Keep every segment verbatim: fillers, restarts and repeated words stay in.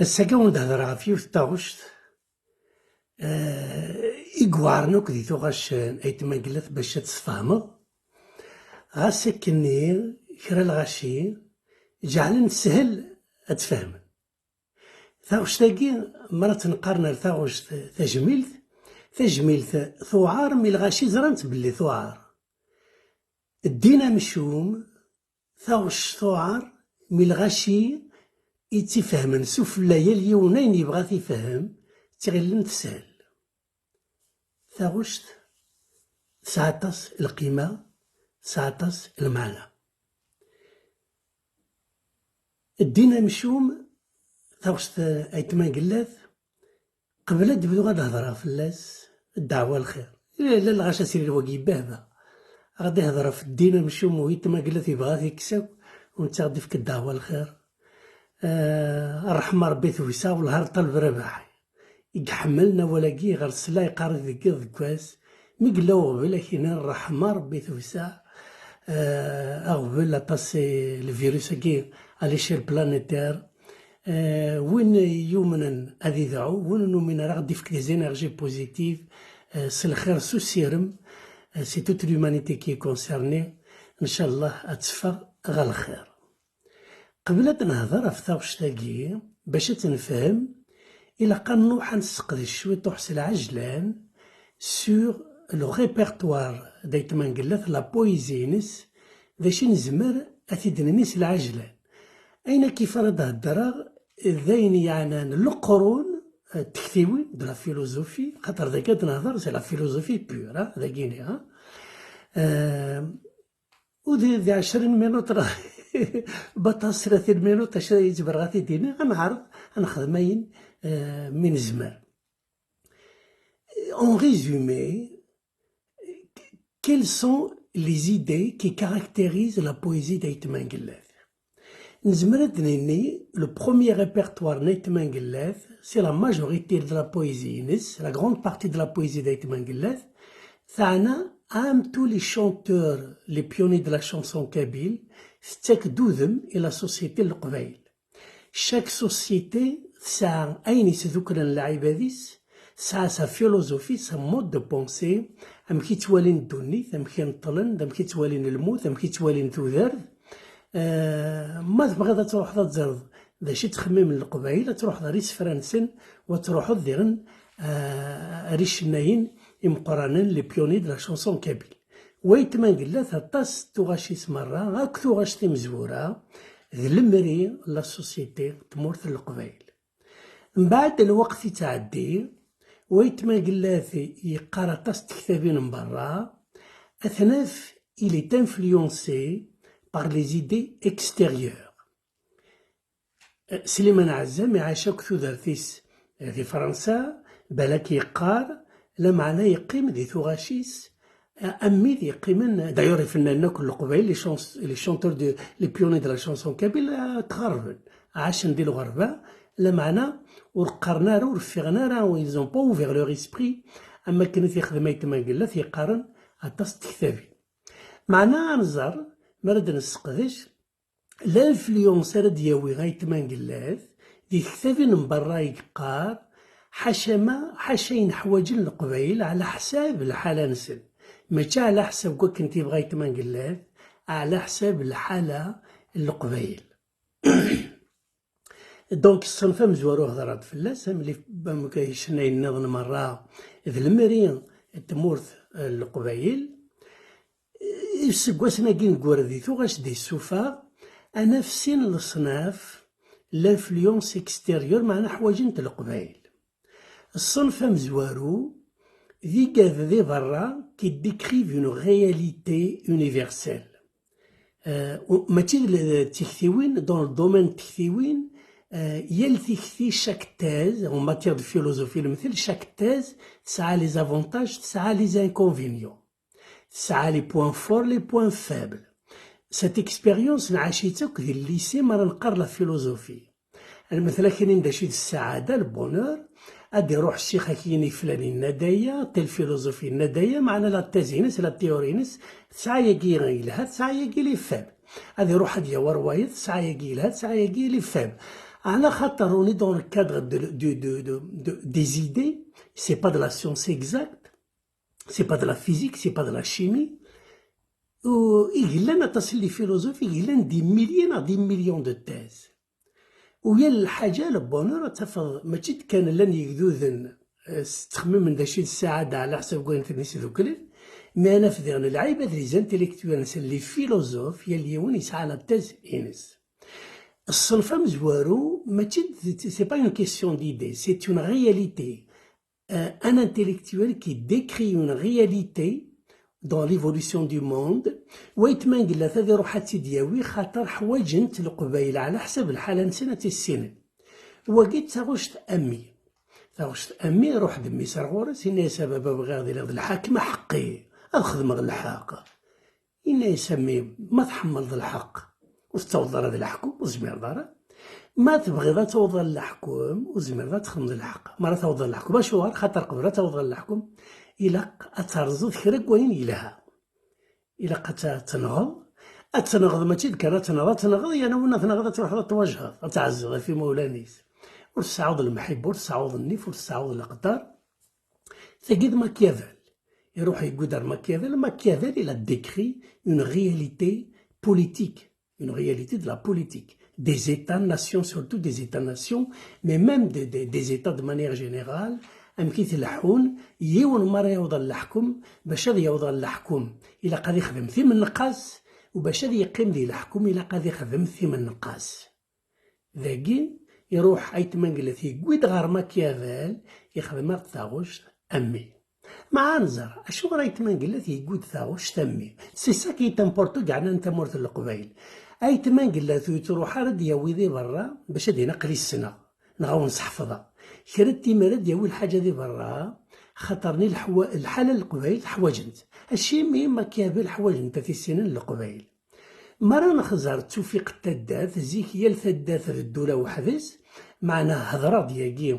Ass-agi ad d-hedreɣ ɣef yiwet n taɣect, eh, i iweɛren akk di tuɣac n Ayt Mangellat bac ad tt-tfehmeḍ. Ɣas akkenni, kra lɣaci ǧeɛlen teshel ad tt-fehmen. Taɣect-agi, mi ara tt-neqqaren ar taɣect tajmilt, tajmilt tuɛer mi lɣaci ẓran-tt belli tuɛer. Ddin amcum, taɣect tuɛer mi lɣaci i tt-ifehmen sufella, yal yiwen ayen yebɣa ad t-ifhem, ttɣilen teshel. Taɣect tesɛa aṭas lqima, tesɛa aṭas lmeɛna. Ddin amcum, taɣect Ayt Mangellat, qbel ad d-bduɣ ad hedreɣ fell-as, ddeɛwa lxir. Lalla lɣaci asiril wagi yebbeɛbeɛ. Ad ɣ-d-ihder ɣef ddin amcum u Ayt Mangellat yebɣa ad t-ikkes akk, u netta ad ɣ-d-ifk ddeɛwa lxir. Eh, ṛṛeḥma Ṛebbi tewseɛ, wellah ar ṭṭaleb rabaḥ. I iḥemmlen awal-agi, ɣer sella yeqqar-it deg yiḍ deg wass, mi yella uɣbel, ad k-inin ṛṛeḥma Ṛebbi tewseɛ, eh, aɣbel aṭas, eh, lvirus-agi à l'échelle planétaire. Eh, win yumnen ad idɛu, win ur numin ara ad d-ifk des énergies positives, eh, s lxir, s usirem, eh, c'est toute l'humanité qui est concernée, ncallah ad teffeɣ ɣer lxir. Qbel ad nehder ɣef taɣect-agi, bac ad tt-nefhem, ilaq ad nruḥ ad nesseqdec cwiṭuḥ s lɛejlan sur le répertoire d'Ayt Mangellat, la poésie-ines, d acu i nezmer ad t-id-nini s lɛejlan. Ayen akka i ara d-heddreɣ, d ayen yeɛnan leqrun, eh, n tektiwin, de la philosophie, xaṭer dagi ad nehder, c'est la philosophie pure, ah, dagi-ni, ah. Eh, u di, di ɛecrin minut, baṭas tlatin minut, acu i zemreɣ ad t-id-iniɣ, ad neɛreḍ ad nexdem ayen, eh, mi nezmer. En résumé, quelles sont les idées qui caractérisent la poésie d'Ayt Mangellat? Nezmer ad d-nini, le premier répertoire n Ayt Mangellat, c'est la majorité de la poésie-ines, la grande partie de la poésie d'Ayt Mangellat, teɛna, comme tous les chanteurs, les pionniers de la chanson kabyle, tettak-d udem i la société n Leqbayel. Chaque société tesɛa ayen yesduklen lɛibad-is, tesɛa sa philosophie, sa mode de pensée, amek i ttwalin ddunit, amek i neṭṭlen, d amek i ttwalin lmut, amek i ttwalin tudert. Eh, ma tebɣiḍ ad truḥeḍ ad teẓreḍ d acu i ttxemmimen Leqbayel, ad truḥeḍ ar isefra-nsen, u ad truḥeḍ diɣen, eh, ar icennayen imeqqranen, les pionniers de la chanson kabyle. U Ayt Mangellat aṭas n tuɣac-is merra, akk tuɣac timezwura, d lemri n la société n tmurt n Leqbayel. Mbeɛd lweqt ittɛeddi, u Ayt Mangellat yeqqar aṭas n tektabin n berra, ad t-naf, il est influencé par les idées extérieures. Sliman Ɛezzam iɛac akk tudert-is di Fransa, balak yeqqar, lameɛna yeqqim di tuɣac-is, am wid yeqqimen, d'ailleurs, ifennanen akk n Leqbayel, les chans-, les chanteurs de, les pionniers de la chanson kabyle, eh, tɣerrben, ɛacen di lɣerba, lameɛna ur qqaren ara, ur ffiɣen ara, ils ont pas ouvert leur esprit, am wakken i t-ixdem Ayt Mangellat, yeqqaren aṭas n tektabin. Meɛna ad nẓer, mi ara d-nesseqdec, l'influence ara d-yawi Ayt Mangellat di tektabin n berra i yeqqar, ḥaca ma, ḥaca ayen ḥwaǧen Leqbayel ɛla ḥsab lḥala-nsen. Mačči ɛla ḥsab n wakken t-yebɣa Ayt Mangellat, ɛla ḥsab lḥala n Leqbayel. Donc, ṣṣenf amezwaru hedreɣ-d fell-as, am li, am icennayen nniḍen merra, d lemri n tmurt, eh, n Leqbayel. Iseggasen-agi neggura di tuɣac d-isuffeɣ, ad naf sin leṣnaf, l'influence extérieure, meɛna ḥwaǧent Leqbayel. Ṣṣenf amezwaru, d igad di berra qui décrivent une réalité universelle. Euh, u-, mačči d, d tiktiwin, dans le domaine n tektiwin, euh, yal tikti, chaque thèse, en matière de philosophie, lemtel, chaque thèse tesɛa les avantages, tesɛa les inconvénients. Tesɛa les points forts, les points faibles. Cette expérience nɛac-itt akk di lycée mi ara neqqar la philosophie. Lmetl, ad k-inin d acu i d ssaɛada, le bonheur, ad iruḥ ccix ad k-yini flan yenna-d aya, tel philosophe yenna-d aya, meɛna la thèse-ines, la théorie-ines, tesɛa yagi yelha, tesɛa yagi les faibles. Ad iruḥ ad yawi rrwayeḍ, tesɛa yagi yelha, tesɛa yagi les faibles. Ala xaṭer on est dans le cadre de, de, de, de, de, des idées, c'est pas de la science exacte, c'est pas de la physique, c'est pas de la chimie. U i yellan aṭas n les philosophes, i yellan des milliers neɣ des millions de thèses. U yal lḥaǧa, le bonheur, ad tafeḍ, mačči d kan llan yegduden, eh, s-, ttxemmimen d acu i d ssaɛada ɛla ḥsab wayen ten-isduklen, mi ara naf diɣen lɛibad, les intellectuels, les philosophes, yal yiwen yesɛa la thèse-ines. Ṣṣenf amezwaru, mačči d, c'est pas une question d'idée, c'est une réalité. Euh, un intellectuel qui décrit une réalité dans l'évolution du monde, wayt ma yella ad iruḥ ad tt-id-yawi, xaṭer ḥwaǧent Leqbayel ɛla ḥsab lḥala-nsen ad tt-issinen. Wagi d taɣect ammi. Taɣect ammi, iruḥ-d mmi-s ar ɣur-s, yenna-yas: "A baba, bɣiɣ ad iliɣ d lḥakem aḥeqqi, ad xedmeɣ lḥeqq." Yenna-yas: "A mmi, ma tḥemmleḍ lḥeqq, ur tettawḍeḍ ara d leḥkem, ur tezmireḍ ara. Ma tebɣiḍ ad tawḍeḍ ɣer leḥkem, ur tezmireḍ ad txedmeḍ lḥeqq. Ma ara tawḍeḍ ɣer leḥkem, acuɣer? Xaṭer qbel ad tawḍeḍ ɣer leḥkem, ilaq ad terẓeḍ kra n wayen yelha. Ilaq ad t-, ad tenɣeḍ, ad tenɣeḍ, mačči d kan ad tenɣeḍ, ad tenɣeḍ, yerna win ad tenɣeḍ ad truḥeḍ ad twajheḍ, ad tɛezzeḍ ɣef imawlan-is. Ur tesɛuḍ lemḥibba, ur tesɛuḍ nnif, ur tesɛuḍ leqder." Tagi d Machiavel. Iruḥ yegguder Machiavel. Machiavel, il a décrit une réalité politique, une réalité de la politique, des États-nations, surtout des États-nations, mais même des, des, des États de manière générale, amek i tleḥḥun, yiwen mi ara yaweḍ ɣer leḥkem, bac ad yaweḍ ɣer leḥkem, ilaq ad ixdem timenqas, u bac ad yeqqim di leḥkem, ilaq ad ixdem timenqas. Dagi, iruḥ Ayt Mengellat yewwi-d ɣer Machiavel, ixdem-aɣ-d taɣect ammi. Ma ad nẓer, acuɣer Ayt Mengellat yewwi-d taɣect ammi? C'est ça qui est important, yeɛnan tamurt n Leqbayel. Ayt Mengellat ur yettruḥ ara ad d-yawi di berra bac ad d-yini aql-i ssneɣ, neɣ ad wen-sḥefḍeɣ. Kra n timera ad d-yawi lḥaǧa di berra, xaṭer ni leḥwa-, lḥala n Leqbayel ḥwaǧen-tt. Acimi Machiavel ḥwaǧen-t ad t-issinen Leqbayel? Mi ara nexẓer d tufiqt n taddart, zik yal taddart d ddula weḥd-s, meɛna hedreɣ-d yagi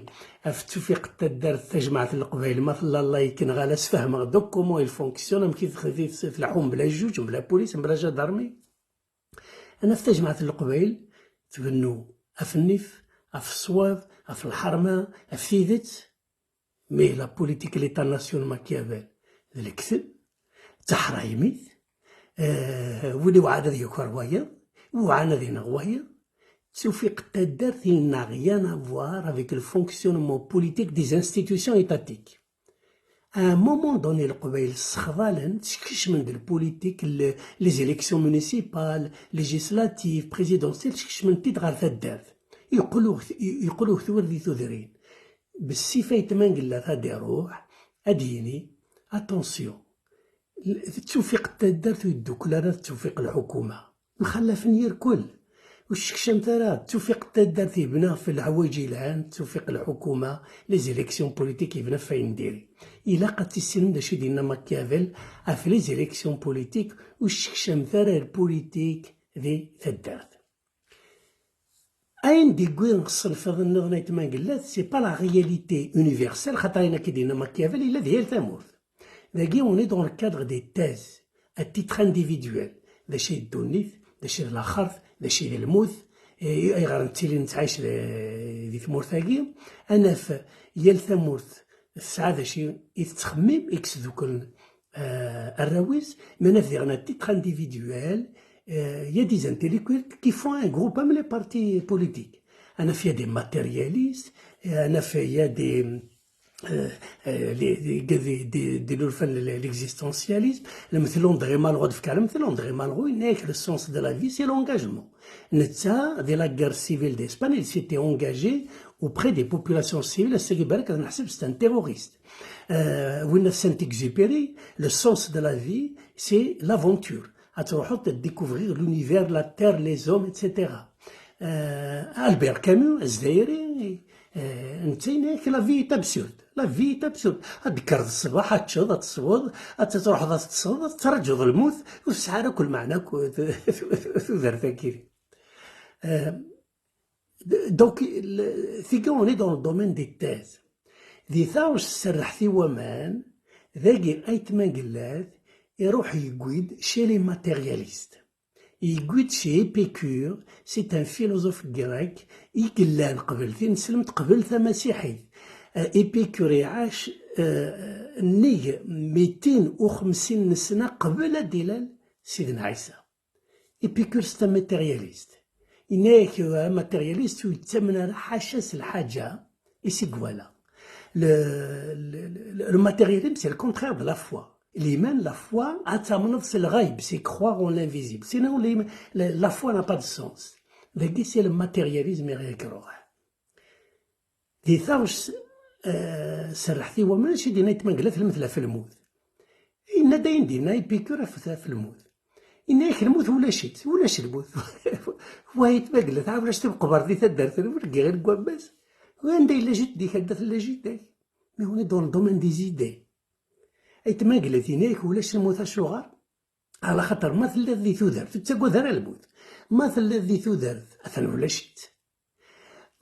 ɣef tufiqt n taddart, tajmaɛt n Leqbayel, ma tella like neɣ ala, sfehmeɣ-d akk comment il fonctionne, amek i tx-, i tleḥḥu mebla juge, mebla police, mebla gendarmerie. Anaf tajmaɛt n Leqbayel tbennu ɣef nnif, ɣef ṣṣwab, ɣef lḥerma, ɣef tidet. Mais la politique, l'État-nation n Machiavel, d lekdeb, d taḥraymit, eh, win iwɛan ad yaker wayeḍ, iwɛan ad ineɣ wayeḍ. Tufiqt n taddart, il n'a rien à voir avec le fonctionnement politique des institutions étatiques. À un moment donné, Leqbayel ssexḍalen, skecmen-d la politique, le, les élections municipales, législatives, présidentielles, skecmen-t-id ɣer taddart. Yeqqel ur, yeqqel ur twir di tudrin. Bessif Ayt Mengellat ad iruḥ, ad d-yini: "Attention, d tufiqt n taddart ur yeddukel ara d tufiqt n lḥukuma. Mxallafen irkel. Ur sekcamt ara, d tufiqt n taddart yebna ɣef leḥwayeǧ yelhan, d tufiqt n lḥukuma, les élections politiques yebna ɣef wayen n diri." Ilaq ad tissinem d acu i d-yenna Machiavel ɣef les élections politiques, ur sekcamt ara lpulitik di taddart. Ayen d-yewwi ṣṣenf-iḍen nniḍen Ayt Mengellat, c'est pas la réalité universelle, xaṭer ayen akka i d-yenna Machiavel yella di yal tamurt. Dagi, on est dans le cadre des thèses, à titre individuel. D acu i d ddunit, d acu i d laxert, d acu i d lmut, eh, ayɣer nettili nettɛic di, di tmurt-agi, ad naf yal tamurt tesɛa d acu i tettxemmim, i yesdukklen, euh, arraw-is, mais à titre individuel, euh, il y a des intellectuels qui font un groupe, même les partis politiques. Il y a des matérialistes, il y a des, euh, euh, les, les, des, des, des, l'existentialisme. Lemtel André Malraux, Lemtel André Malraux, il n'est que le sens de la vie, c'est l'engagement. Netta, de la guerre civile d'Espagne, il s'était engagé auprès des populations civiles, c'est un terroriste. Euh, Saint-Exupéry, le sens de la vie, c'est l'aventure. À découvrir l'univers, la terre, les hommes, et cetera. Euh, Albert Camus, Zdairi, euh, la vie est absurde. La vie est absurde. Ad d-tekkreḍ ṣṣbeḥ, ad teččeḍ, ad tesweḍ, ad truḥeḍ, ad teṭṭseḍ, ad tettṛaǧuḍ lmut, ur tesɛi ara akk lmeɛna akk tudert-agi. Euh, Donc, le, tigi, on est dans le domaine des thèses. Di taɣect tserreḥt i waman, dagi Ayt Mengellat iruḥ yewwi-d chez les matérialistes. Yewwi-d si Épicure, c'est un philosophe grec i yellan qbel tineslemt qbel tamasiḥit. Euh, Épicure iɛac euh, nnig mitin u xemsin n ssna qbel ad d-ilal Sidna Ɛisa. Épicure c'est un matérialiste. Yenna-yak, euh, matérialiste ur yettamen ara ḥaca s lḥaǧa i s-iwala. Le, le, le, le matérialisme, c'est le contraire de la foi. Liman, la foi, ad tamneḍ s lɣayb, c'est croire en l'invisible. Sinon, liman, la, la foi n'a pas de sens. Dagi, c'est le matérialisme i ɣ-iruḥ. Di taɣect, euh, serreḥt i waman, acu i d-yenna Ayt Mangellat lmetla f lmut? Yenna-d ayen d-yenna Épicure ɣef, ɣef lmut. Yenna-yak lmut ulac-itt, ulac lmut. Wa Ayt Mangellat, ulac timeqbert di taddart-nwen, deg iɣil n wammas. Anda yella jiddi-k, anda tella jida-k? Mais on est dans le domaine des idées. Ayt Mangellat yenna-yak ulac lmut, acuɣer? Ɛla xaṭer ma telliḍ di tudert, ur tettagad ara lmut. Ma telliḍ di tudert, atan ulac-itt.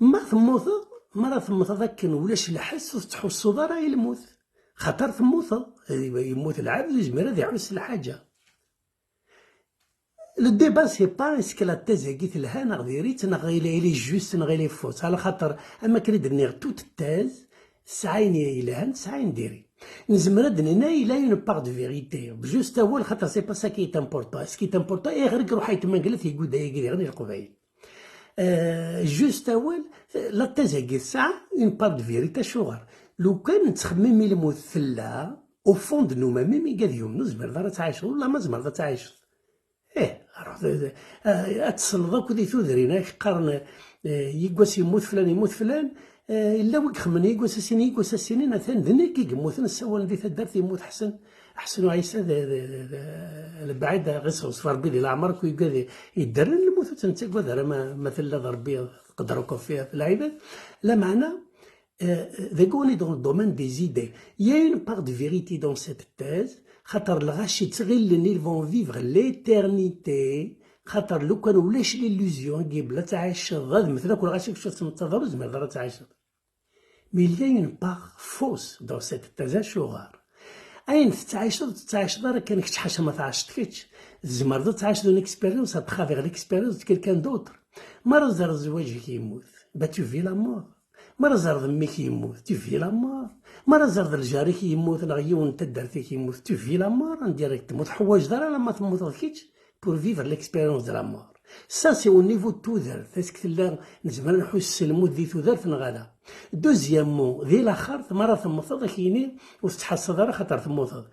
Ma temmuteḍ, mi ara temmuteḍ akken ulac lḥess, ur tettḥussuḍ ara i lmut. Xaṭer temmuteḍ, yemmut lɛebd, ur yezmir ad iɛuss s lḥaǧa. Le débat, c'est pas est-ce que la thèse-agi telha neɣ diri-tt, neɣ il est, il est juste, neɣ il est faux. Ɛla xaṭer, am akken i d-nniɣ, toute thèse tesɛa ayen yelhan, tesɛa ayen diri. Nezmer ad d-nini, il a une part de vérité. Juste awal, xaṭer c'est pas ça qui est important. Ce qui est important, ayɣer i iruḥ Ayt Mangellat yegguda-agi diɣen i Leqbayel? Euh, juste awal, la thèse-agi tesɛa une part de vérité, acuɣer? Lukan nettxemmim i lmut tella, au fond de nous-mêmes, imi gad yumen, ur tezmireḍ ara ad tɛiceḍ, wala ma tzemreḍ ad tɛiceḍ. Eh, ruḥ, eh, eh, ad tesleḍ akk di tudrin, ak qqaren, eh, yiwwas yemmut flan, yemmut flan, eh, yella wi ixemmen yiwwas ad s-inin, yiwwas ad s-inin, atan d nekk i yemmuten, ssawalen di taddart yemmut Ḥsen, Ḥsen u Ɛisa d, d, d, d, lebɛid, ɣis ɣeṣṣef Rebbi di leɛmer, ku yugad i, idderren lmut, ur tt-nettagad ara ma, ma tella d Rebbi, tqedder akk ɣef, ɣef lɛibad. Lameɛna, euh, dagi on est dans le domaine des idées. Il y a une part de vérité dans cette thèse, xaṭer lɣaci ttɣilen ils vont vivre l'éternité, xaṭer lukan ulac l'illusion-agi bla ttɛiceḍ, ad mmten akk lɣaci kečč ad temmteḍ, ur tezmireḍ ara ad tɛiceḍ. Mais il y a une part fausse dans cette thèse, acuɣer? Ayen tettɛiceḍ, ur tettɛiceḍ ara kan kečč, ḥaca ma tɛaceḍ kečč. Tzemreḍ ad tɛiceḍ une expérience à travers l'expérience de quelqu'un d'autre. Mi ara tzerreḍ zzwaǧ-ik yemmut, bah, tu vis la mort. Mi ara tzerreḍ mmi-k yemmut, tu vis la mort. Mi ara tzerreḍ ljar-ik yemmut, neɣ yiwen n taddart-ik yemmut, tu vis la mort indirectement. Ur teḥwaǧeḍ ara alamma temmuteḍ kečč pour vivre l'expérience de la mort. Ça, c'est au niveau de tudert. Est-ce que tella, nezmer ad nḥuss s lmut di tudert neɣ ala? Deuxièmement, di laxert, mi ara temmuteḍ, ad k-yini ur tettḥassaḍ ara xaṭer temmuteḍ.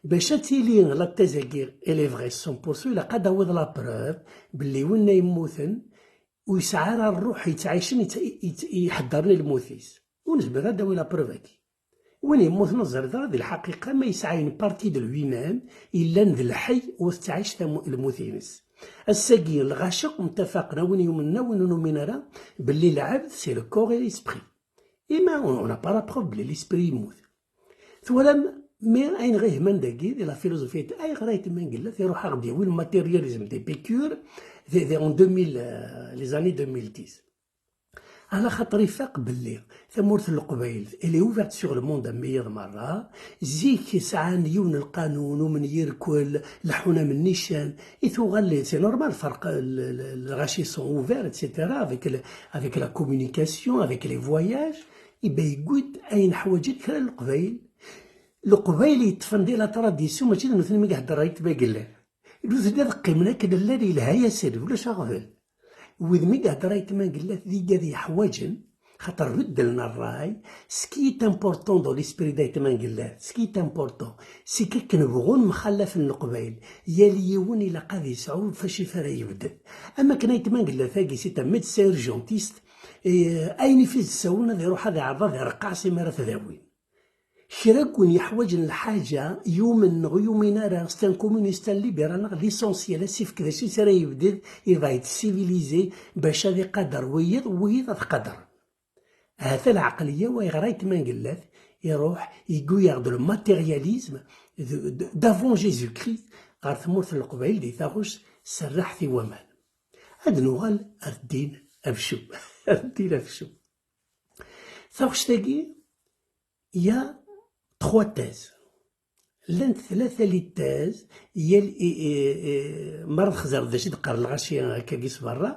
Bac ad tili la thèse-agi, elle est vraie cent pour cent, ilaq ad d-tawiḍ la preuve belli winna yemmuten ur yesɛi ara ṛṛuḥ yettɛicen, yett-, yett-, iḥeddren i lmut-is. Ur nezmir ad d-tawi la preuve-agi. Win yemmuten ur ẓriḍ ara di lḥaqiqa ma yesɛa une partie de lui-même yellan d lḥey ur tettɛic tamu-, lmut-ines. Ass-agi, lɣaci akk mtafaqen, a win yumnen, a win ur numin ara, belli lɛebd, c'est le corps et l'esprit. Ima, on n'a pas la preuve belli l'esprit yemmut. Twalam, mais ayen ɣ-ihman dagi, di la philosophie, ayɣer Ayt Mangellat iruḥ a ɣ-d-yawi le matérialisme d'Épicure, di, di, en deux mille, euh, les années deux mille dix. Ala xaṭer ifaq belli tamurt n Leqbayel, elle est ouverte sur le monde am wiyaḍ merra. Zik sɛan yiwen n lqanun, umen yirkel, leḥḥun am nnican, i tuɣal, c'est normal, ferq, l-, l-, lɣaci sont ouverts, et cetera, avec le, avec la communication, avec les voyages, iba yewwi-d ayen ḥwaǧen kra n Leqbayel. Leqbayel yeṭṭfen di la tradition, mačči d nutni mi ihedder Ayt Bagella. Nutni ad qqimen akken llan yelha-yasen, ulac aɣbel. Wid mi ihedder Ayt Mangellat d igad yeḥwaǧen, xaṭer beddlen ṛṛay, ce qui est important dans l'esprit d'Ayt Mangellat, ce qui est important, c'est qu'akken bɣun mxallafen Leqbayel, yal yiwen ilaq ad yesɛu fac i ara yebded. Am akken Ayt Mangellat-agi, c'est un médecin urgentiste, et, euh, ayen i t-id-ssawlen ad iruḥ ad iɛreḍ ad ireqqeɛ s imi ara t-dawin. Kra n win yeḥwaǧen lḥaǧa, yumen neɣ ur yumin ara, c'est un communiste, un libéral, neɣ l'essentiel, asifk d acu s ara yebded, il va être civilisé, bac ad iqader wiyiḍ, wiyiḍ ad qadren. Ahat-a lɛeqliya-w ayɣer Ayt Mangellat iruḥ, yewwi-yaɣ-d le matérialisme de, de, d'avant Jésus-Christ ɣer tmurt n Leqbayel di taɣect serreḥt i waman. Ad nuɣal ar ddin abcum. Ar ddin abcum. Taɣect-agi, il y a trois thèses. Llant tlata les thèses, yal i, i, i, mi ara txezreḍ d acu i d-qqaren lɣaci akkagi s berra,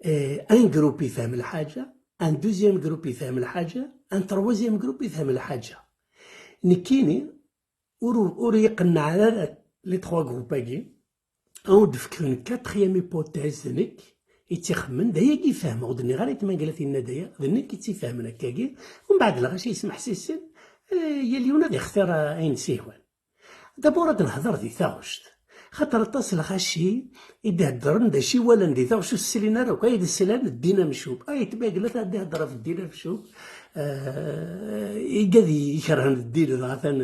eh, un groupe yefhem lḥaǧa, un deuxième groupe yefhem lḥaǧa, un troisième groupe yefhem lḥaǧa. Nekkini ur, ur yi-qenneɛ ara les trois groupes-agi. Ad wen-d-fkeɣ une quatrième hypothèse d nekk i tt-ixemmen, d ayagi i fehmeɣ, ur d-nniɣ ara i tmangla tinna d aya, d nekk i tt-ifehmen akkagi, umbeɛd lɣaci yesmeḥsisen, eh, yal yiwen ad ixtir, eh, ayen s-ihwan. D'abord ad nehder di taɣect, xaṭer aṭas lɣaci i d-iheddren d acu i walan di taɣect ur s-slin ara akk, ay d-slan Ddin Amcum, ay tmagla ad d-ihedder ɣef Ddin Amcum, eh, igad i ikerhen ddin, dɣa atan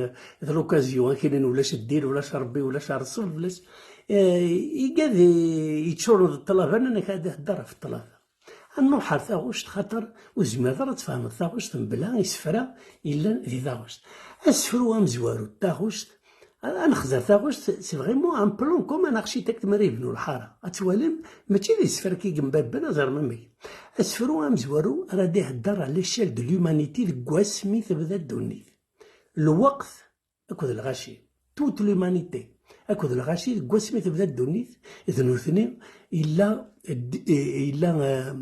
d l'occasion, akinin ulac ddin, ulac Rebbi, ulac Ṛṛsul, ulac, eh, igad i yeččuren d ṭṭlaba, nnan-ak ad d-ihedder ɣef ṭṭlaba. Ad nruḥ ar taɣect, xaṭer ur tezmireḍ ara ad tfehmeḍ taɣect mebla isefra yellan di taɣect. Asefru amezwaru n taɣect, ad nexzer taɣect, c'est vraiment un plan comme un architecte mi ara yebnu lḥara. Ad twalim, mačči d isefra i yembabben, ad ẓrem amek. Asefru amezwaru ara d-ihedder à l'échelle de l'humanité deg wasmi tebda ddunit. Lweqt akked lɣaci, toute l'humanité, akked lɣaci deg wasmi tebda ddunit, d nutni yella d-, yella, eh,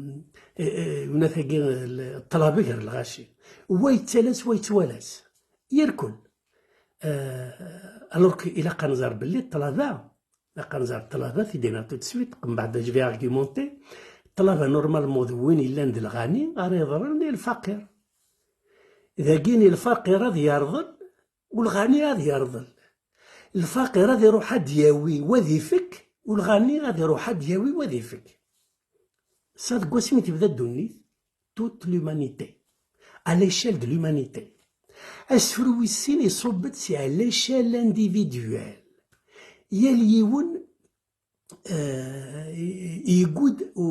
eh, eh, unat-agi, eh, ṭṭlaba gar lɣaci. Wa yettalas, wa yettwalas. Irkul. Eh, alors que ilaq ad nẓer belli ṭṭlaba, ilaq ad nẓer ṭṭlaba, t-id-iniɣ tout de suite, mbeɛd je vais argumenter, ṭṭlaba normalement d win yellan d lɣani ara yeḍren i lfaqir. Dagini lfaqir ad yerḍel, u lɣani ad yerḍel. Lfaqir ad iruḥ ad d-yawi, wa ad ifek, u lɣani ad iruḥ ad d-yawi, wa ad ifek. Ça deg wasmi tebda ddunit, toute l'humanité, à l'échelle de l'humanité. Asefru wis sin iṣubb-d si à l'échelle individuelle. Yal yiwen, euh, i, i, yeggudd u,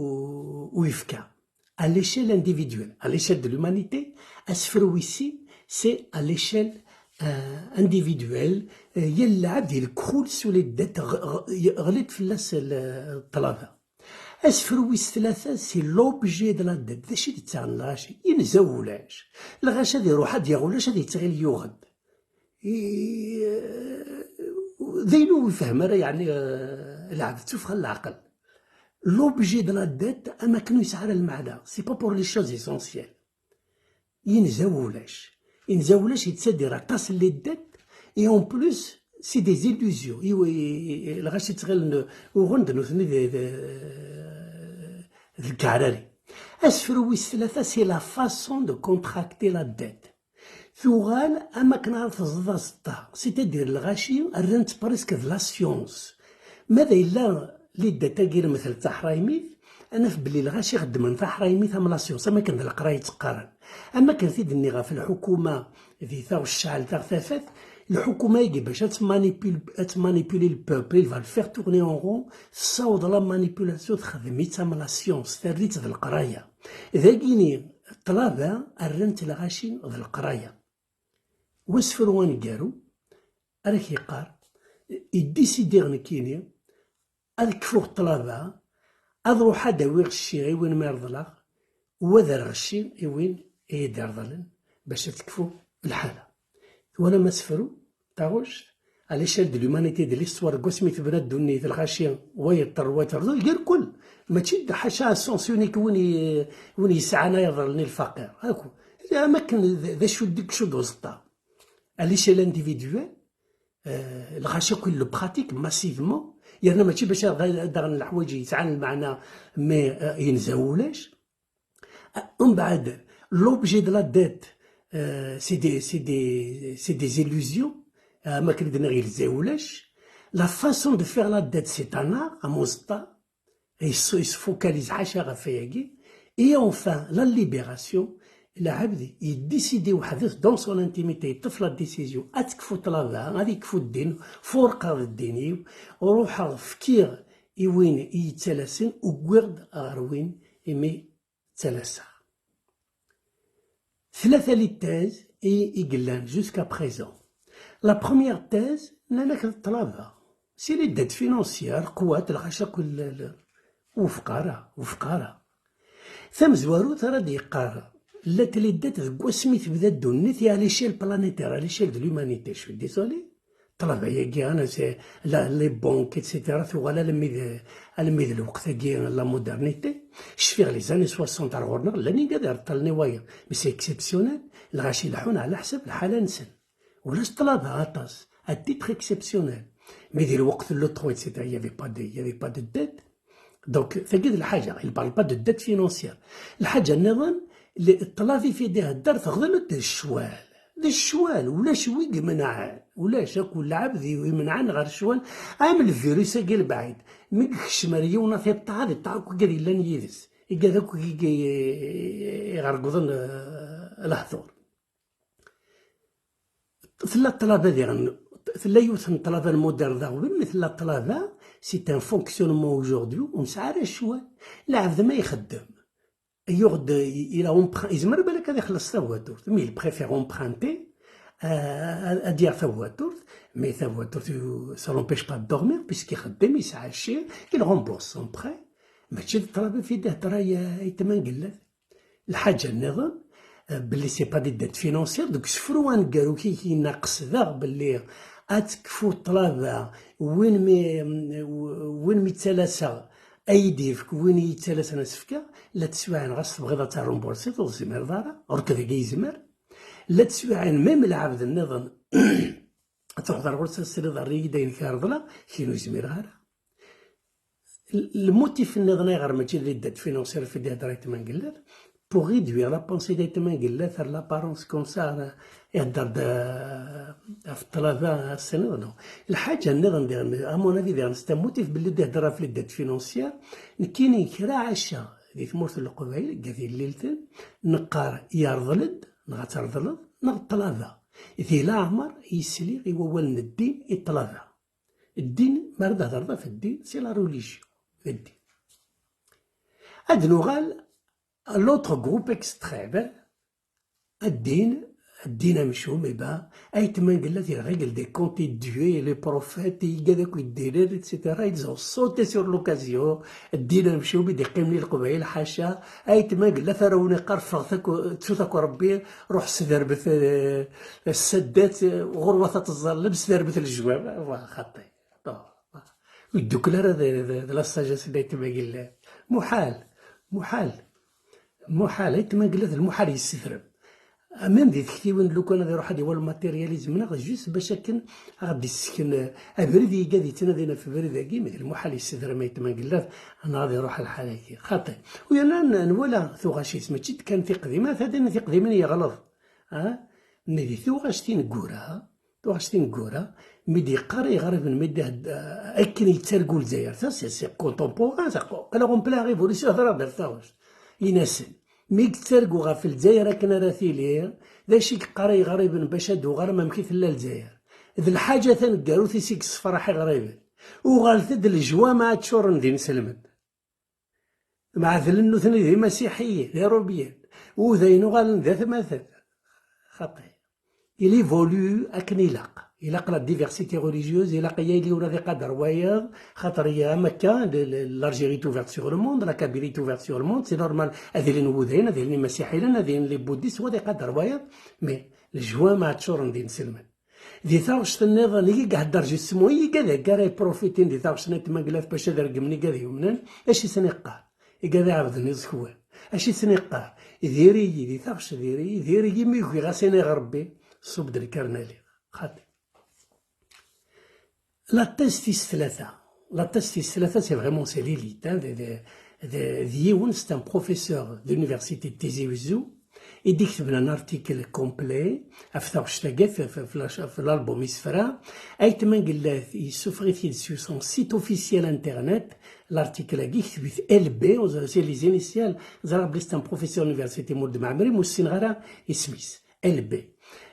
u, u yefka. À l'échelle individuelle, à l'échelle de l'humanité, asefru wis sin, c'est à l'échelle, euh, individuelle. Euh, yal lɛebd ilekxul s ul d ddett, ɣ-, ɣ-, ɣlint fell-as l-, ṭṭlaba. Asefru wis tlata, c'est l'objet de la dette. D acu i d-ttaɣen lɣaci? Inza ulac. Lɣaci ad iruḥ ad yaɣ ulac, ad yettɣil yuɣ-d. I-, d ayen ur yefhem ara, yeɛni, eh, lɛebd d tuffɣa n leɛqel. L'objet de la dette, am akken ur yesɛi ara lmeɛna. C'est pas pour les choses essentielles. Inza ulac. Inza ulac yettadir aṭas n les dettes, et en plus, c'est des illusions. I, i, i, lɣaci ttɣilen uɣen-d nutni d, d, d leɛrari. Asefru wis tlata, c'est la façon de contracter la dette. Tuɣal am akken ara teẓḍ aẓeṭṭa, c'est-à-dire lɣaci rran-tt presque d la science. Ma d yella les dettes-agi lemtel d taḥraymit, ad naf belli lɣaci xeddmen taḥraymit am la science, am akken d leqraya i tt-qqaren. Am akken t-id-nniɣ ɣef lḥukuma di taɣect tceɛl taɣ tafat, lḥukuma-agi bac ad tmanipul-, ad tmanipuli le peuple, il va le faire tourner en rond, tessaweḍ la manipulation, texdem-itt am la science, terr-itt d leqraya. Dagini, ṭṭlaba rran-tt lɣaci d leqraya. Wasefru aneggaru, ara k-yeqqar, idisidi nekkini ad kfuɣ ṭṭlaba, ad ruḥ ad awiɣ cci i win mi reḍleɣ, u ad rreɣ cci i win i yi-d-ireḍlen bac ad tekfu lḥala. Twalam asefru, taɣect, à l'échelle de l'humanité, de l'histoire, deg wasmi tebna ddunit, lɣaci, wa yeṭṭer, wa yeṭṭer, irkul, mačči d ḥaca à sens unique win i, win yesɛan ay iḍellen i lfaqir. Akk, am akken d, d acu deg acu d uẓeṭṭa. À l'échelle individuelle, euh, lɣaci akk le pratique massivement, yerna mačči bac ad, ad aɣen leḥwayeǧ yesɛan lmeɛna, mais, euh, yenza ulac. Umbeɛd, l'objet de la dette, euh, c'est des, c'est des, c'est des illusions. Euh, am akken i d-nniɣ, yenza ulac. La façon de faire la dette, c'est un art, am uẓeṭṭa. Il se, il se focalise ḥaca ɣef wayagi. Et enfin, la libération, lɛebd yedisidi weḥd-s dans son intimité, yeṭṭef la décision, ad tekfu ṭṭlaba, ad yekfu ddin, furqeɣ d ddin-iw, ruḥeɣ fkiɣ i win i yettalasen, uwwiɣ-d ɣer win imi ttalaseɣ. Tlata les thèses i, i yellan jusqu'à présent. La première thèse, nnan-ak d ṭṭlaba. C'est les dettes financières, lqewwat, lɣaci akk l-, l-, ur wefqeɣ ara, ur wefqeɣ ara. Tamezwarut ara d-yeqqar, La tlidet deg wasmi tebda ddunit, et à l'échelle planétaire, à l'échelle de l'humanité, je suis désolé. Ṭṭlaba-agi, ana, c'est la, les banques, et cetera, tuɣal almi d, almi d lweqt-agi, la modernité. Cfiɣ les années soixante ar ɣur-neɣ, llan igad ireṭṭalen i wayeḍ. Mais c'est exceptionnel. Lɣaci leḥḥun ɛla ḥsab lḥala-nsen. Ulac ṭṭlaba aṭas, à titre exceptionnel. Mais di lweqt n l'euro, et cetera, il y avait pas de, il y avait pas de dette. Donc, tagi d lḥaǧa, il parle pas de dette financière. Lḥaǧa nniḍen, le-, ṭṭlaba i d-ihedder teɣdel d ccwal. D ccwal, ulac wi imenɛen. Ulac akk lɛebd i imenɛen ɣer ccwal. Am lvirus-agi lbaɛid. Mi yekcem ar yiwen a tiṭṭaɛa, d ṭṭaɛa akk igad yellan yid-s. Igad akk i, i, i, iɣergḍen, eh, lehdur. Tella ṭṭlaba diɣen, tella yiwet n ṭṭlaba n modèle d aɣbel, mais tella ṭṭlaba, c'est un fonctionnement aujourd'hui, ur nesɛi ara ccwal. Lɛebd ma ixeddem, yuɣ-d, il a empr-, yezmer balak ad ixelleṣ tawaturt, mais il préfère emprunter, euh, ad, ad yaɣ tawaturt, mais tawaturt, ça l'empêche pas de dormir, puisqu'il ixeddem, yesɛa cci, il rembourse son prêt. Mačči d ṭṭlaba fi d-ihedder ay, ay tmangellat. Lḥaǧa nniḍen, eh, belli c'est pas des dettes financières, deg usefru aneggaru-k i yenna qesdeɣ belli ad tekfu ṭṭlaba, win mi, win mi ttalaseɣ ad yi-d-yefk, win i yi-ttalasen ad s-fkeɣ, la teswiɛin ɣas tebɣiḍ ad terrumbursiḍ ur tezmireḍ ara, ɣur-k dagi yezmer. La teswiɛin même lɛebd nniḍen ad truḥeḍ ar ɣur-s ad s-tiniḍ err-iyi-d ayen k-reḍleɣ, kini ur zmireɣ ara. L-, lmutif nniḍen ayɣer mačči d les dettes financières fi d-ihedder Ayt Mangellat, pour réduire la pensée d'Ayt Mangellat ar l'apparence comme ça, ara ihedder-d, euh, ɣef ṭṭlaba ass-nniḍen. Lḥaǧa nniḍen diɣen, à mon avis diɣen, c'est un motif belli d-ihedder ɣef les dettes financières, nekkini kra ɛaca di tmurt n Leqbayel, deg At Yellilten, neqqar yerḍel-d, neɣ ad terḍleḍ, neɣ ṭṭlaba. Di leɛmer i sliɣ i wawal n ddin i ṭṭlaba. Ddin, mi ara d-hedreḍ ɣef ddin, c'est la religion, d ddin. Ad nuɣal à l'autre groupe extrême, ddin, ddin amcum, eh ben, Ayt Mangellat, il règle des comptes et Dieu et les prophètes, et igad akk ddinen, et cetera. Ils ont sauté sur l'occasion. Ddin amcum i d-iqqimen i Leqbayel, ḥaca. Ayt Mangellat ara wen-iqqar ffɣet akk, ttut akk Rebbi, ruḥ sderbet, eh, ssaddat, eh, ɣurwat ad teẓẓallem, sderbet lejwab. Wa, xaṭi. Bon, ur ddukkel ara d, d, d la sagesse d Ayt Mangellat. Muḥal, muḥal, muḥal, Ayt Mangellat d lmuḥal yessedrem. Même di tektiwin, lukan ad iruḥ ad iwali matérialisme, neɣ juste bac akken ad ɣ-d-issken, eh, abrid i igad yettnadin ɣef ubrid-agi, mais d lmuḥal yessedrem Ayt Mangellat, neɣ ad iruḥ lḥal-agi. Xaṭi. U yerna n-, nwala tuɣac-is, mačči d kan tiqdimin, atan tiqdimin yeɣleḍ. Ah? Mais di tuɣac tineggura, tuɣac tineggura, mi d-yeqqar i yiɣriben, mi d-ihedd-, akken yettargu Lezzayer, ça, c'est, c'est contemporain, ça, qalaɣ en pleine révolution, hḍra-d ɣef taɣect. Ini-asen, mi yettargu ɣef Lezzayer akken ara tili, d acu i yeqqar i yiɣriben bac ad d-uɣalem amek i tella Lezzayer? D lḥaǧa taneggarut i s-yessefraḥ iɣriben. Uɣalet-d lejwameɛ ččuren d inselmen. Mɛedlen nutni d imasiḥiyen, d iṛubiyen. Udayen uɣalen d atmaten. Xaṭi. Il évolue akken ilaq. Ilaq la diversité religieuse, ilaq yal yiwen ad iqader wayeḍ, xaṭer ya am akka, le, le, l'Algérie est ouverte sur le monde, la Kabylie est ouverte sur le monde, c'est normal, ad ilin wudayen, ad ilin imasiḥiyen, ad ilin les bouddhistes, wa ad iqader wayeḍ, mais lejwameɛ ččuren d inselmen. Di taɣect nniḍen i ihedder justement i igad-agi ara iprofitin di taɣect n Ayt Mangellat bac ad regmen igad yumnen, acu i sen-iqqar? Igad iɛebden iẓekwan. Acu i sen-iqqar? Diri-yi, di taɣect diri-yi, diri-yi mi ugiɣ a s-iniɣ Rebbi, ṣubb-d lkar n aliɣ. Xaṭi. La thèse tis tlata. La thèse tis tlata, c'est vraiment, c'est l'élite, hein, de, de, de, de yiwen, c'est un professeur d'université de Tizi Ouzou, i d-iketben un article complet ɣef taɣect-agi, f, f, f, f l'album Isefra. Ayt Mangellat yessufeɣ-it-id sur son site officiel internet, l'article-agi, ikteb-it L B, c'est les initiales, ẓriɣ belli c'est un professeur d'université, Mulud Mɛemmri, ur ssineɣ ara isem-is. L B.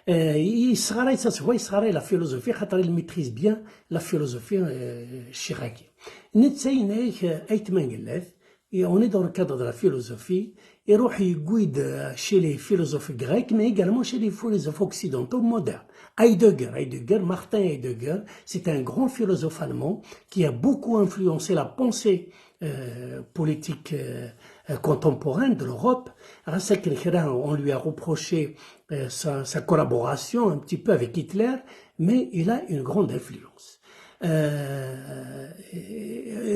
Euh, yesɣaray, ça se voit, yesɣaray la philosophie, xaṭer il maîtrise bien la philosophie, euh, ccix-agi. Netta yenna-yak, euh, Ayt Mangellat, et on est dans le cadre de la philosophie, iruḥ yewwi-d, euh, chez les philosophes grecs, mais également chez les philosophes occidentaux modernes. Heidegger, Heidegger, Martin Heidegger, c'est un grand philosophe allemand qui a beaucoup influencé la pensée, euh, politique, euh, euh, contemporaine de l'Europe. Ɣas akken kra, on lui a reproché, euh, sa, sa collaboration un petit peu avec Hitler, mais il a une grande influence. Euh,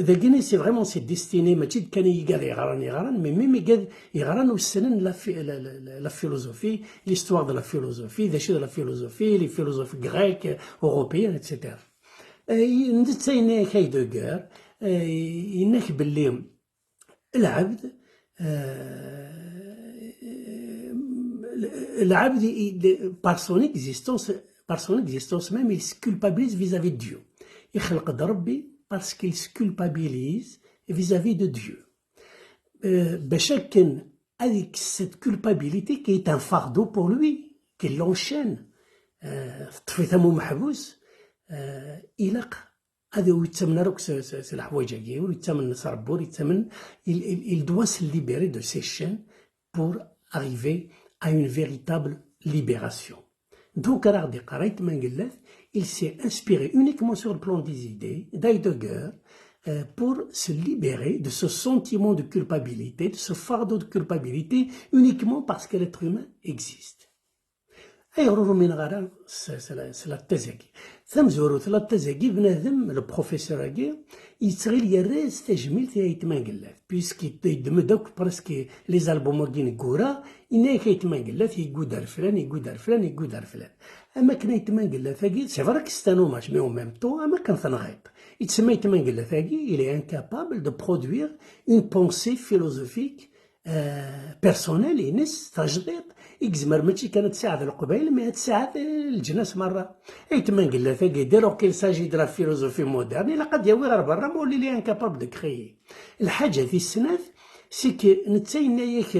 dagini, c'est vraiment ses destinées, mačči d kan igad yeɣran yeɣran, mais même igad yeɣran ur ssnen la, la, la, la philosophie, l'histoire de la philosophie, d acu d la philosophie, les philosophes grecs, européens, et cetera. Euh, netta yenna-yak Heidegger, euh, yenna-k belli lɛebd, euh, lɛebd, il, par son existence, par son existence même, il se culpabilise vis-à-vis de Dieu. Ixleq-d Rebbi parce qu'il se culpabilise vis-à-vis de Dieu. Euh, bac akken ad yekkes cette culpabilité qui est un fardeau pour lui, qui l'enchaîne, euh, teṭṭef-it am umeḥbus, euh, ilaq ad ur yettamen ara akk s, s, s leḥwayeǧ-agi, ur yettamen s Rebbi, ur yettamen, il, il, il doit se libérer de ces chaînes pour arriver à une véritable libération. Donc, ara ɣ-d-iqqar Ayt Mangellat, il s'est inspiré uniquement sur le plan des idées d'Heidegger, euh, pour se libérer de ce sentiment de culpabilité, de ce fardeau de culpabilité, uniquement parce que l'être humain existe. Ayɣer ur umineɣ ara s, s, s la thèse-agi? Tamezwarut, la thèse-agi, bnadem, le professeur-agi, yettɣil yerra-as tajmilt i Ayt Mangellat, puisque yeddem-d akk presque les albums-agi n Gura, yenna-yak Ayt Mangellat yeggudd ar flan, yeggudd ar flan, yeggudd ar flan. Am akken Ayt Mangellat-agi, c'est vrai que c'est un hommage, mais en même temps, am akken tenɣiḍ. Yettsemma Ayt Mangellat-agi, il est incapable de produire une pensée philosophique euh, personnel-ines, tajdiṭ, i yezmer mačči kan ad tsaɛed Leqbayel, mais ad tsaɛed, euh, leǧnas merra. Ayt Mangellat-agi, dès lors qu'il s'agit de la philosophie moderne, ilaq ad yawi ɣer berra, ma ur yelli incapable de créer. Lḥaǧa tis snat, c'est que netta yenna-yak,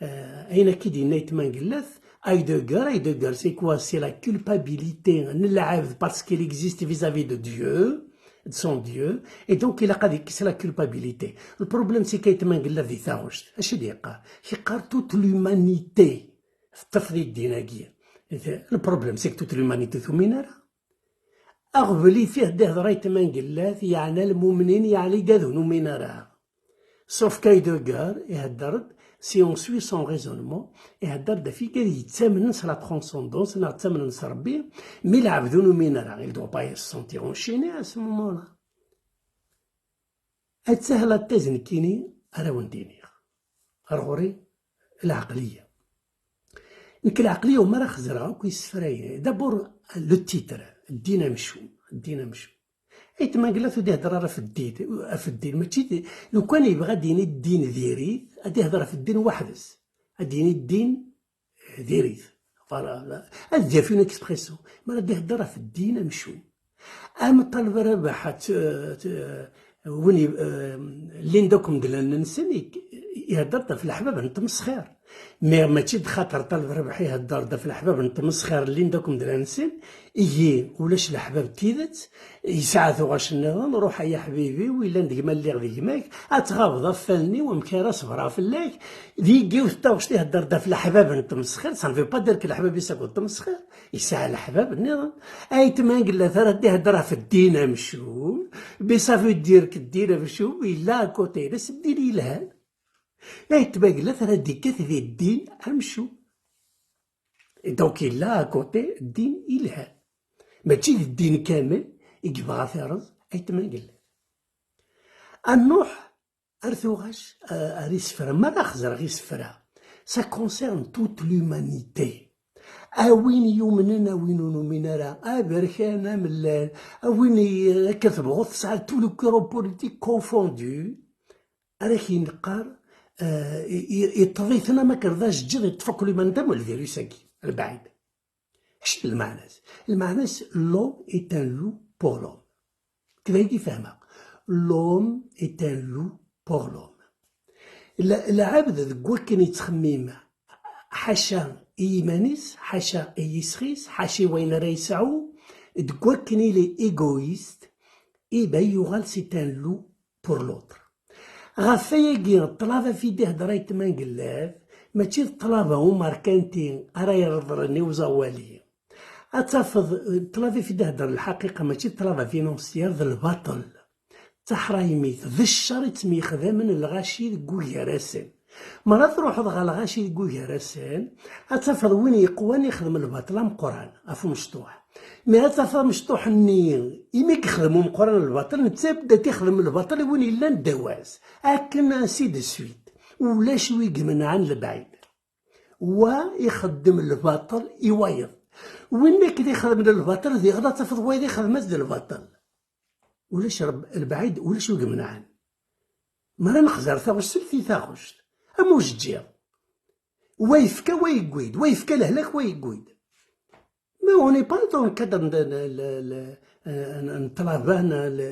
euh, ayen akka i d-yenna Ayt Mangellat, Heidegger, Heidegger, c'est quoi? C'est la culpabilité n lɛebd parce qu'il existe vis-à-vis de Dieu, de son Dieu, et donc ilaq ad yekkes la culpabilité. Le problème, c'est qu'Ayt Mangellat di taɣect, acu i d-yeqqar? Yeqqar toute l'humanité teṭṭef di ddin-agi. Le problème, c'est que toute l'humanité ur tumin ara. Aɣbel i d-ihder Ayt Mangellat, yeɛna lmumnin, yeɛna igad ur numin ara. Sauf qu'Heidegger ihedder-d, si on suit son raisonnement, ihedder-d ɣef igad yettamnen s la transcendance, neɣ ttamnen s Rebbi, mi lɛebd ur numin ara, il doit pas se sentir enchaîné à ce moment-là. Attah la thèse nekkini ara wen-d-iniɣ. Ar ɣur-i lɛeqliya. Nekk lɛeqliya umi ara xezreɣ akk isefra-agi. D'abord, le titre, ddin amcum, ddin amcum. Ayt Mangellat ur d-ihedder ara ɣef ddin, ɣef ddin, mačči d, lukan yebɣa ad d-yini ddin diri-t, ad d-ihedder ɣef ddin weḥd-s. Ad d-yini ddin diri-t. Voilà, ad d-yaf une expression. Mi ara d-ihedder ɣef ddin amcum. Am Ṭaleb Rabeḥ, t-, t-, win i, eh, llin-d akk medden-nsen, i, ihedder-d ɣef leḥbab n tmesxir. Mais mačči d xaṭer Ṭaleb Rabeḥ ihedder-d ɣef leḥbab n tmesxir llin-d akk medden-nsen, ihi ulac leḥbab n tidet, yesɛa tuɣac nniḍen, ruḥ ay aḥbib-iw, illan d gma lliɣ d gma-k, ad tɣabeḍ ɣef wallen-iw, amek ara ṣebreɣ fell-ak? D yiwet n taɣect ihedder-d ɣef leḥbab n tmesxir, ça ne veut pas dire que leḥbab-is akked tmesxir, yesɛa leḥbab nniḍen. Ayt Mangellat ara d-ihedder ɣef ddin amcum, mais ça veut dire que ddin amcum yella à côté-ines ddin yelhan. Ayt Mangellat ara d-ikkat di ddin amcum. Et donc yella à côté ddin yelhan. Mačči d ddin kamel i yebɣa ad t-irẓ Ayt Mangellat. Ad nruḥ ar tuɣac, eh, ar isefra. Mi ara xezreɣ isefra, ça concerne toute l'humanité. A win yumnen, a win ur numin ara, aberkan, amellal, a win i, akka tebɣuḍ tesɛiḍ tout le corps politique confondu, ara k-neqqar, eh, i, i, iṭṭeḍ-iten am akken d ajeǧǧiḍ, iṭṭef akk liman d am lvirus-agi, lbaɛid. Acu d lmeɛna-s? Lmeɛna-s, l'homme est un loup pour l'homme. Kra i fehmeɣ. L'homme est un loup pour l'homme. La-, lɛebd deg wakken yettxemmim ḥaca i yiman-is, ḥaca i yisɣi-s, ḥaca i wayen ara yesɛu, deg wakken il est égoïste, eh ben, yuɣal c'est un loup pour l'autre. Ɣef wayagi, ṭṭlaba fi d-ihder Ayt Mangellat, mačči d ṭṭlaba umerkanti ara ireḍlen i uẓawali. Ad tafeḍ, eh, ṭṭlaba fi d-ihder lḥaqiqa, mačči d ṭṭlaba financière, d lbaṭel. D taḥraymit, d ccer i ttemyexdamen lɣaci deg ugar-asen. Mi ara truḥeḍ ɣer lɣaci deg ugar-asen, ad tafeḍ win yeqwan ixdem lbaṭel ameqqran ɣef umecṭuḥ. Mi ara tafeḍ amecṭuḥ-nni, imi yexdem umeqqran lbaṭel, netta yebda yexdem lbaṭel i win yellan ddaw-as. Akken ainsi de suite. Ulac wi imenɛen lebɛid. Wa ixeddem lbaṭel i wayeḍ. Win akken ixedmen lbaṭel diɣen ad tafeḍ wayeḍ ixdem-as-d lbaṭel. Ulac Reb-, lebɛid, ulac wi imenɛen. Mi ara nexzer taɣect, slet i taɣect. Am ujeǧǧiḍ. Wa yefka, wa yewwi-d. Wa yefka lehlak, wa yewwi-d. Mais on n'est pas dans le cadre de, de, de, de, euh, n ṭṭlaba, le,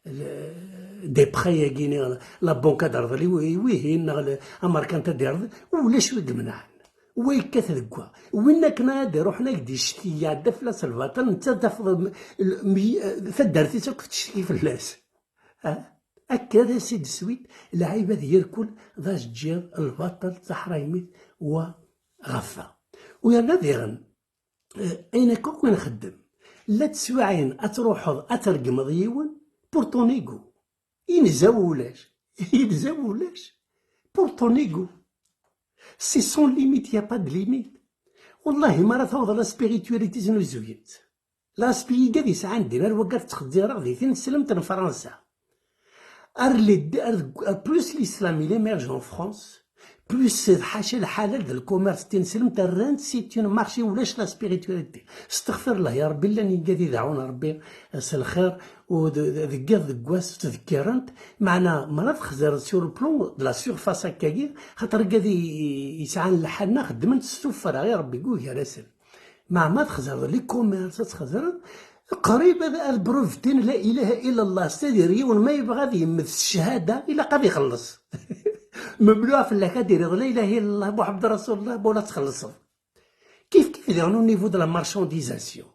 le, des prêts-agi, neɣ la banque ad d-terḍel i wi-, i wihin, neɣ le, amerkanti ad d-yerḍel, ulac wi imenɛen. Wa yekkat deg wa. Win akken ad iruḥen ad d-icetki, iɛedda fell-as lbaṭel, netta tafeḍ m-, l-, mi-, taddart-is akk tettcetki fell-as. Ah, akka d ainsi de suite, lɛibad irkul d ajeǧǧiḍ, lbaṭel, d taḥraymit, wa ɣef wa. U yerna diɣen, eh, ayen akka akk i nxeddem, la teswiɛin ad truḥeḍ ad tregmeḍ yiwen, pour ton ego. Inza ulac. Inza ulac. Pour ton ego. C'est sans limite, y a pas de limite. Wallahi, mi ara tawḍeḍ la spiritualité znuzuyen-tt. L'aspect igad yesɛan ddin, ar wagad ttxezzireɣ di tineslemt n Fransa. Ar les, ar, ar plus l'islam il émerge en France, plus c'est ḥaca lḥalal d lkumers d tineslemt rran-tt c'est une marché ulac la spiritualité. Stexfirllah ya Rebbi, llan igad i deɛɛun Rebbi s lxir, u d-, d-, deg yiḍ deg wass ttdekkirent, meɛna mara txezreḍ sur le plan de la surface akkagi, xaṭer igad i, i, yesɛan lḥanna xeddmen-t s tuffra i Rebbi deg ugar-asen. Meɛma txezreḍ les commerces, ad txezreḍ, qrib ad, ad brevetin la ilaha illa Allah, c'est-à-dire yiwen ma yebɣa ad yemmet s ccahada, ilaq ad ixelleṣ. Memluɛ fell-ak ad d-tiniḍ la ilaha illa Allah, Muḥemmed Rasulullah, ma ur la txellṣeḍ. Kif kif diɣen au niveau de la marchandisation.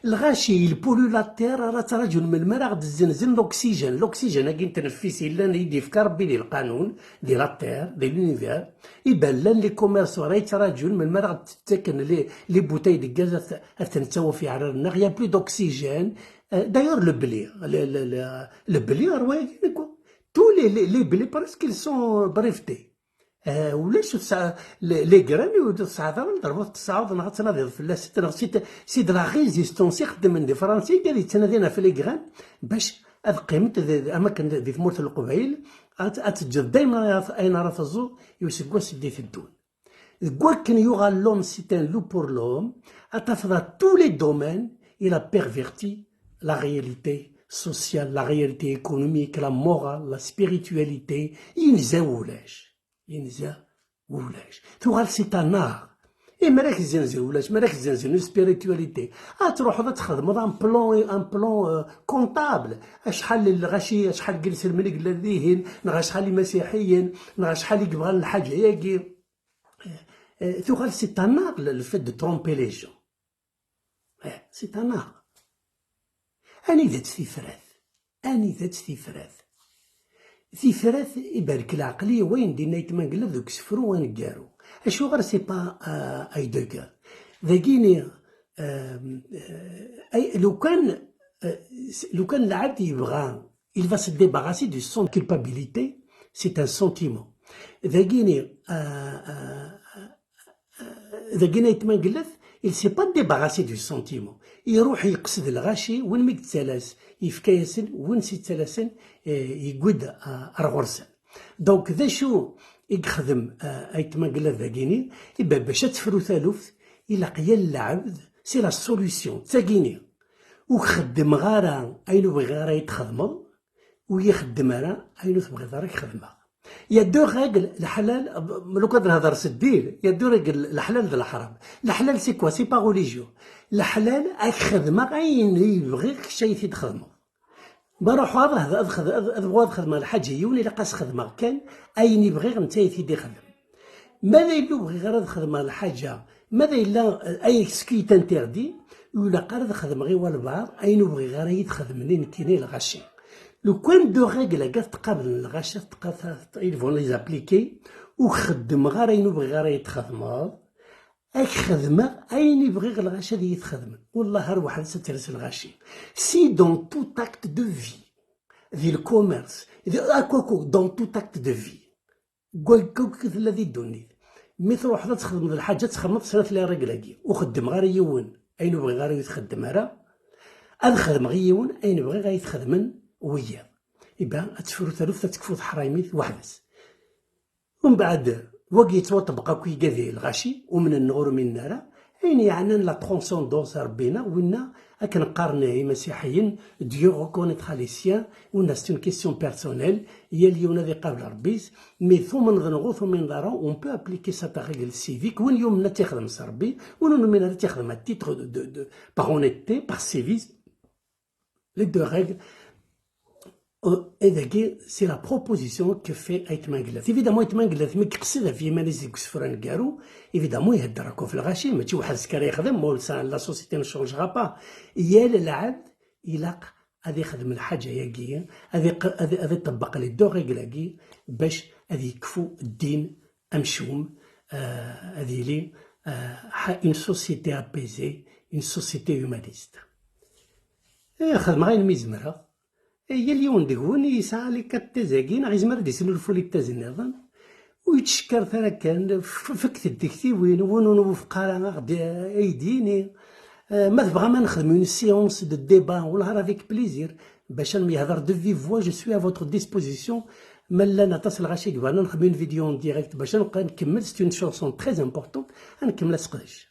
Lɣaci, il pollue la terre, ara ttraǧun melmi ara ɣ-d-zzenzen l'oxygène. L'oxygène-agi n tneffis yellan i d-yefka Rebbi di lqanun, di la terre, di l'univers. Iban llan les commerçants ara yettraǧun melmi ara ɣ-d-ttaken les, les bouteilles de gaz ad, ad ten-nettawi ɣef yeɛrar-nneɣ. Il y a plus d'oxygène. Euh, d'ailleurs, le blé, le, le, le, le blé, ar wayagi, quoi. Tous les, les, les blés, presque, ils sont brevetés. Euh, ulac ur tesɛa-, les, les graines, ur tesɛiḍ ara lderba ur tesɛiḍ, neɣ ad tnadiḍ fell-as, neɣ c'est, c'est de la résistance i xeddmen di Fransa, i gad yettnadin ɣef les graines, bac ad qqiment di, di, am akken di, di tmurt n Leqbayel, ad, ad teǧǧeḍ daymen ayen ara, ayen ara teẓẓuḍ i useggas i d-iteddun. Deg wakken yuɣal l'homme, c'est un loup pour l'homme, ad tafeḍ à tous les domaines, il a perverti la réalité sociale, la réalité économique, la morale, la spiritualité, inza ulac. Inza ulac. Tuɣal c'est un art. Et mi ara k-zzenzen ulac, mi ara k-zzenzen une spiritualité, ad truḥeḍ ad txedmeḍ un plan, un plan, euh, comptable. Acḥal n lɣaci, acḥal n yinselmen i yellan dihin, neɣ acḥal imasiḥiyen, neɣ acḥal i yebɣan lḥaǧa-agi. Euh, euh, tuɣal c'est un art, le, le fait de tromper les gens. Eh, c'est un art. Anida-tt tifrat? Anida-tt tifrat? Tifrat, ibarek leɛqel-iw, wayen d-yenna Ayt Mengellat deg usefru aneggaru. Acuɣer c'est pas, euh, Heidegger? Dagini, euh, euh, ay, lukan, euh, s-, lukan lɛebd yebɣa, il va se débarrasser de son culpabilité, c'est un sentiment. Dagini, euh, euh, Dagini Ayt Mengellat, il s'est pas débarrassé du sentiment. Iruḥ yeqsed lɣaci, win mi yettalas, yefka-yasen, win s-yettalasen, eh, yewwi-d, ah, ar ɣur-sen. Donc, d acu i yexdem, ah, Ayt Mengellat dagini? Iba bac ad tefru taluft, ilaq yal lɛebd, c'est la solution, d tagini. Ur xeddmeɣ ara ayen ur bɣiɣ ara i txedmeḍ, ur yi-xeddem ara ayen ur tebɣiḍ ara i k-xedmeɣ. Il y a deux règles, leḥlal, lukan ad nehder s ddin, il y a deux règles, leḥlal d leḥram. Leḥlal, c'est quoi? C'est pas religieux. Leḥlal, ad k-xedmeɣ ayen i bɣiɣ kečč ay t-id-xedmeḍ. Ma ruḥeɣ ad, ad, ad, ad, ad bɣuɣ ad xedmeɣ lḥaǧa i yiwen, ilaq ad s-xedmeɣ kan ayen i bɣiɣ netta ay t-id-ixdem. Ma d ayen ur bɣiɣ ara ad xedmeɣ lḥaǧa, ma d ayla, eh, ay ce qui est interdit, ur ilaq ara ad xedmeɣ i walbeɛḍ ayen ur bɣiɣ ara ad yi-t-xedmen i nekkini lɣaci. Lukan deux règles-agi ad t-qablen lɣaci, ad t-, ils vont les appliquer, ur xeddmeɣ ara ayen ur bɣiɣ ara ad yi-t-xedmeḍ, ad k-xedmeɣ ayen i bɣiɣ lɣaci ad yi-t-xedmen. Wallah ar weḥd-s ad ters lɣaci. Si dans tout acte de vie, di le commerce, di, akk, akk, dans tout acte de vie, deg wakka tella di ddunit. Mi truḥeḍ ad txedmeḍ lḥaǧa, ad txedmeḍ snat les règles-agi. Ur xeddmeɣ ara yiwen ayen ur bɣiɣ ara ur t-xeddem ara. Ad xedmeɣ i yiwen ayen bɣiɣ ad t-xedmen wiyaḍ. Iba ad tefru taluft, ad tekfu teḥraymit weḥd-s. Umbeɛd, wagi yettwaṭebbeq akk igad i lɣaci, umnen neɣ ur uminen ara. Ayen yeɛnan la transcendance, Rebbi-neɣ, winna akken qqaren imasiḥiyen, Dieu reconnaîtra les siens, winna c'est une question personnelle, yal yiwen ad iqabel Rebbi-s, mais tumneḍ neɣ ur tumineḍ ara, on peut appliquer cette règle civique, win yumnen ad tt-ixdem s Rebbi, win ur numin ara ad tt-ixdem à titre de, de, de, par honnêteté, par civisme. Les deux règles, euh, et dagi, c'est la proposition que fait Ayt Mangellat. Évidemment, Ayt Mangellat, mi yeqsed ɣef yiman-is deg usefru aneggaru, évidemment, ihedder akk ɣef lɣaci, mačči weḥd-s kan ara yexdem, ur sa-, la société ne changera pas. Yal lɛebd ilaq ad ixdem lḥaǧa-yagi, ad iq-, ad, ad iṭebbeq les deux règles-agi bac ad yekfu ddin amcum, euh, ad yili, euh, ha-, une société apaisée, une société humaniste. Eh, xedmeɣ ayen mi zemreɣ. Eh, yal yiwen deg-wen yesɛa les quatre thèses-agi, neɣ yezmer ad yesnulfu les thèses nniḍen. Ur yettcekkaret ara kan, f-, fket-d tiktiwin, win ur nwufeq ara aɣ-d, eh, ay d-yini. Eh, ma tebɣam ad nexdem une séance de débat, والله avec plaisir, bac ad nemyehder de vive voix, je suis à votre disposition. Ma llan aṭas n lɣaci i yebɣan ad nexdem une vidéo en direct bac ad nq-, ad nkemmel, c'est une chanson très importante, ad nkemmel aseqdec.